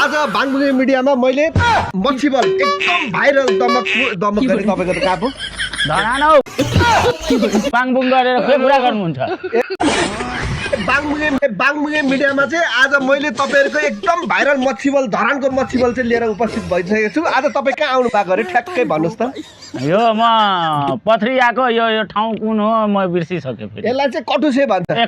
आज बाङबुङे मिडियामा मैले मच्छीबल एकदम भाइरल दमक गरे तपाईको त कापो धरान हौ बाङबुङ गरेर के कुरा गर्नुहुन्छ बाङबुङे मिडियामा चाहिँ आज मैले तपाईहरुको एकदम भाइरल मच्छीबल धरानको मच्छीबल चाहिँ लिएर उपस्थित भइसकेको छु। आज तपाई कहाँ आउनु भएको रे ठ्याक्कै भन्नुस् त। यो म पथरी आको यो ठाउँ कुन हो म बिर्सिसके फेरि। यसलाई चाहिँ कटुसे भन्छ। ए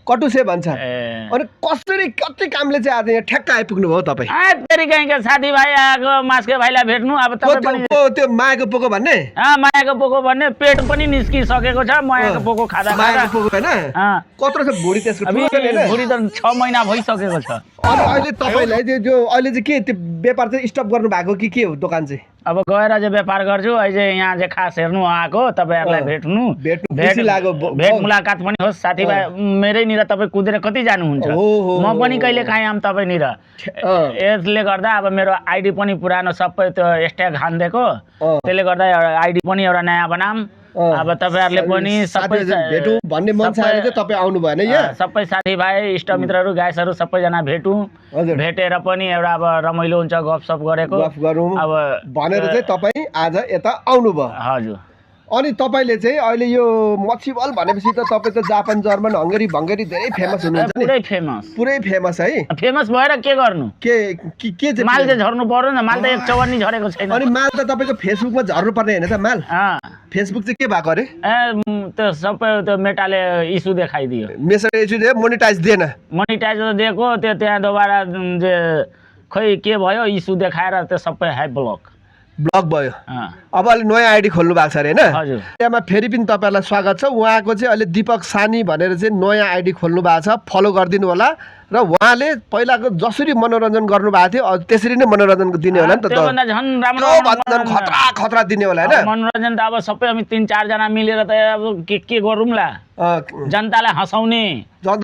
कटुसे भन्छ। ए अनि कसरी कति कामले चाहिँ आज यहाँ ठ्याक्क आइपुग्नु भयो तपाई? आ तेरी गाईका साथीभाइ आको मास्के भाइलाई भेट्नु अब तपाई पनि त्यो मायाको पोको भन्ने? मायाको पोको भन्ने पेट पनि निस्किसकेको छ मायाको पोको खाँदा मायाको पोको हैन? कत्रो छ भुडी त्यसको? भुडी त 6 महिना भइसकेको छ। अनि अहिले तपाईलाई जो अहिले चाहिँ के त्यो व्यापार चाहिँ स्टप गर्नु भएको कि के हो दोकान चाहिँ? अब गएर चाहिँ व्यापार गर्छु अहिले यहाँ चाहिँ खास हेर्नु आएको तपाईहरुलाई भेट मुलाकात पनि होस् साथीभाइ मेरैनिर तपाई कुदेर कति जानुहुन्छ म पनि कहिले काहीँ आम तपाईनिर यसले गर्दा अब मेरो आइडी पनि पुरानो सबै त्यो स्ट्याग हान्देको त्यसले गर्दा आइडी पनि एउटा नयाँ बनाम अब तपाईहरुले पनि सबै भेटौं भन्ने मन छ अहिले चाहिँ तपाई आउनु भएन यहाँ सबै साथीभाइ इष्टमित्रहरु गाइसहरु सबैजना भेटौं भेटेर पनि एउटा अब रमाइलो हुन्छ गफसफ गरेको गफ गरौं अब भनेर चाहिँ तपाई आज यता आउनु भयो। हजुर अनि तपाईले चाहिँ अहिले यो मच्छीबल भनेपछि त तपाई त जापान जर्मन हंगरी भंगरी धेरै फेमस हुनुहुन्छ नि। पुरै फेमस है। फेमस भएर के गर्नु के चाहिँ माल चाहिँ झर्नु पर्यो न माल त एक चौवन्नी झरेको छैन। अनि माल त तपाईको फेसबुकमा झर्नु पर्ने हैन त माल? फेसबुक चाहिँ के भएको रे? त्यो सबै त्यो मेटाले इस्यु देखाइदियो। मेटाले इस्यु दियो मोनेटाइज दिएन। मोनेटाइज त दिएको त्यो त्यहाँ दोबारा जे खै के भयो इस्यु देखाएर त्यो सबै हाई ब्लक भयो। अब अहिले नयाँ आइडी खोल्नु भएको छ अरे हैन? हजुर। त्यहाँ फेरि पनि तपाईहरुलाई स्वागत छ। उहाँको चाहिँ अहिले दीपक सानी भनेर चाहिँ नयाँ आइडी खोल्नु भएको छ। फलो गरिदिनु होला र उहाँले पहिलाको जसरी मनोरञ्जन गर्नु भएको थियो त्यसरी नै मनोरञ्जन दिने होला नि त। त्योभन्दा झन् राम्रो खतरा दिने होला हैन? मनोरञ्जन त अब सबै हामी 3-4 जना मिलेर त अब के गरौँला जनतालाई हँसाउने